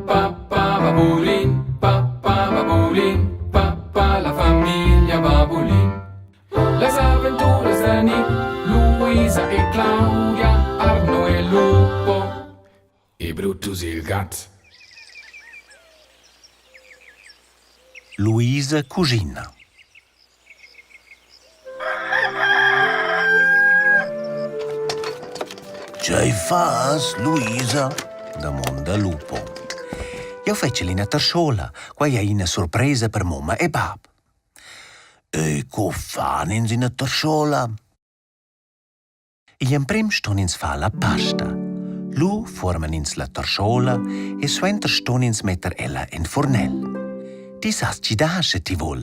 pa pa babulin, pa pa babulin, pa pa la famiglia babulin. Las aventuras da Nick, Luisa e Claudia, Arno e Lupo e Brutus il gat. Luisa cuschina. Tgei fas, Luisa? damonda Lupo. Jeu fetschel ina terschola, quei ei ina surpresa per mumma e bab. E co fan ins ina terschola? Igl emprem ston ins far la pasta. Lu fuorman ins la terschola e suenter ston ins metter ella en furnel. Ti sas gidar sche ti vul.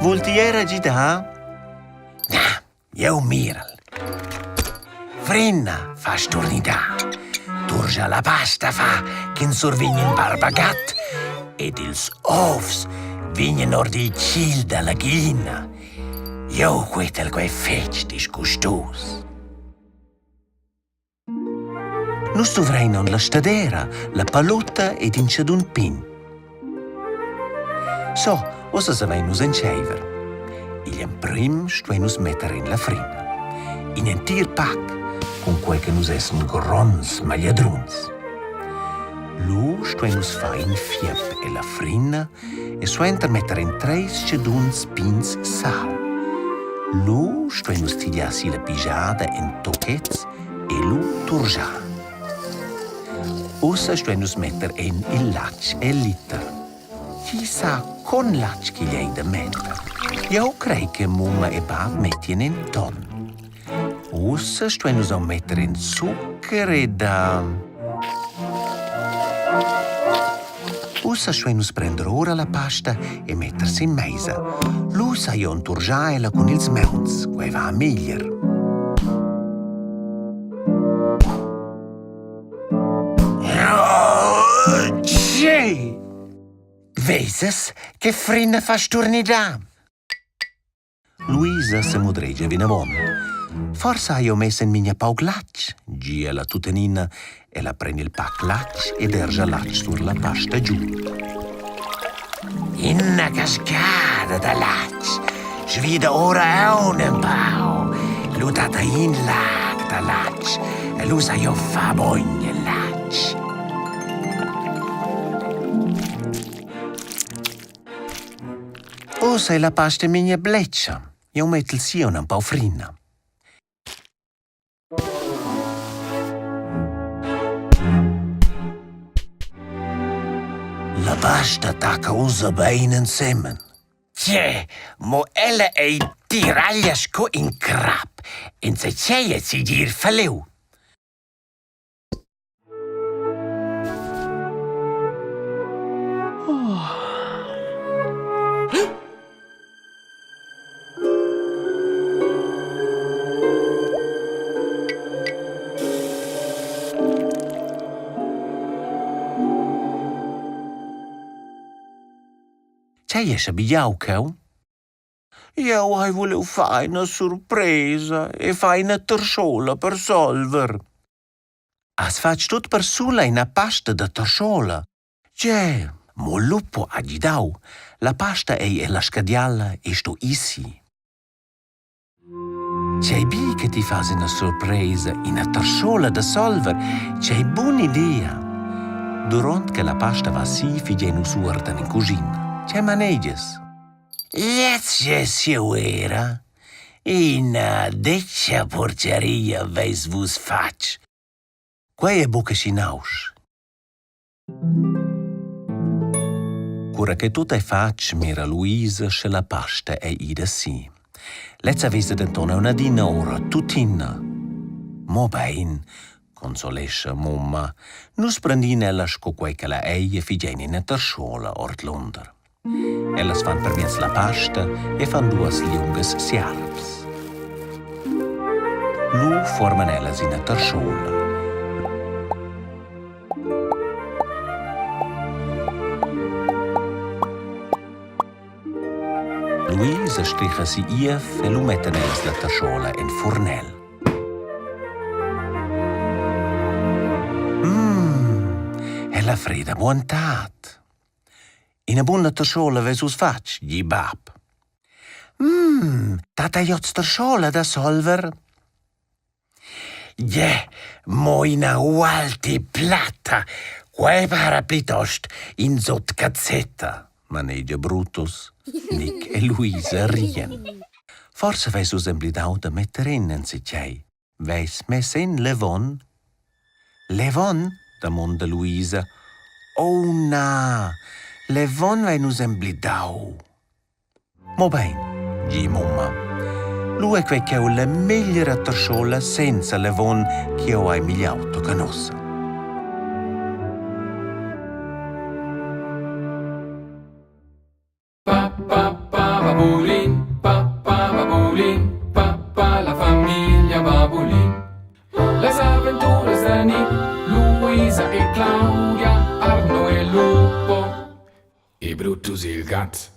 Vul ti era gidar? Na, Jeu mirel. Frina fa sturnidar. Turgia la pasta fa ch'ins survegn in barbagat ed ils ovs vegnan ord il tgil dalla glina. Jeu quetel quei fetg disgustus. Nus duvrein aunc la stadera, la palutta ed in tschadun pign. So, ussa savein nus entscheiver. Igl emprem stuein nus metter en la frina. In entir pac, cun quei che nus essen gronds magliadruns. Lu stuein nus far in fiep ella frina e suenter metter en treis tschaduns pigns sal. Lu stuein nus tigliar si la pigiada en tochets e lu turgiar. Ussa stuein nus metter en il latg el liter. Chi sa con latg ch'igl ei da metter? Jeu crei che mumma e bab mettien in ton. Ussa stuein nus aunc metter en zucher ed Ussa stuein nus prender ora la pasta e metter sin meisa. Lu sai jeu enturgiar ella cun ils mauns, quei va meglier. Tgei? Vesas che frina fa sturnidar? Luisa semudregia vinavon. Forsa hai jeu mess en memia pauc latg, gi ella tuttenina. Ella pren il pac latg e derscha latg sur la pasta giu. Ina cascada da latg svida ora aunc empau. Lu dat ei in lag da latg e lu sai jeu far bogn el latg. Ussa ei la pasta memia bletscha. Jeu mettel si aunc empau frina. La pasta tacca ussa bein ensemen. Tge, mo ella ei tiraglia sco in crap. Enzatgei ei segir falliu. Tgei ei schabegiau cheu? Jeu hai vuliu far ina surpresa e far ina terschola per solver. Has fatg tut persula ina pasta da terschola? Gie, mo Lupo ha gidau. La pasta ei ella scadiala e sto ir si. Tgei bi che ti fas ina surpresa, ina terschola da solver, tgei bun'idea! Duront che la pasta va si, figein nus uorden en cuschina. Tgei manegias? Gliez gess jeu era. Ina detga porcheria veis vus fatg. Quei ei buca schi nausch. Cura che tut ei fatg, mira Luisa sche la pasta ei ida si. Lezza vesa denton aunc adina ora tuttina. Mobein, consolescha mumma, nus prendin ella sco quei ch'ella ei e figein ina terschola ordlunder. Ellas van permiez la pasta e fan duas liungas siarps. Lu fuorman ellas ina terschola. Luisa stricha si iev e lu mettan ellas la terschola en furnel. Mmm, ella freda buontad. Ina buna terschola vess uss fatg, di bab. Mmm, dat ei oz terschola da solver? Gie, mo ina ualti platta, quei para plitost in sut cazzetta, manegia Brutus. Nick e Luisa rien. Forsa veis vus emblidau da metter en enzatgei. Veis mess en levon? Levon? damonda Luisa. Oh na, levon vein nus emblidau. Mobein, gi mumma, lu ei quei cheu la megliera terschola senza levon ch'jeu hai migliau tocca nossa. Pa pa pa babulin, pa pa babulin, pa pa la famiglia babulin. Las aventuras da Nick, Luisa e Claudia, Arno e Lupo e Brutus il gat.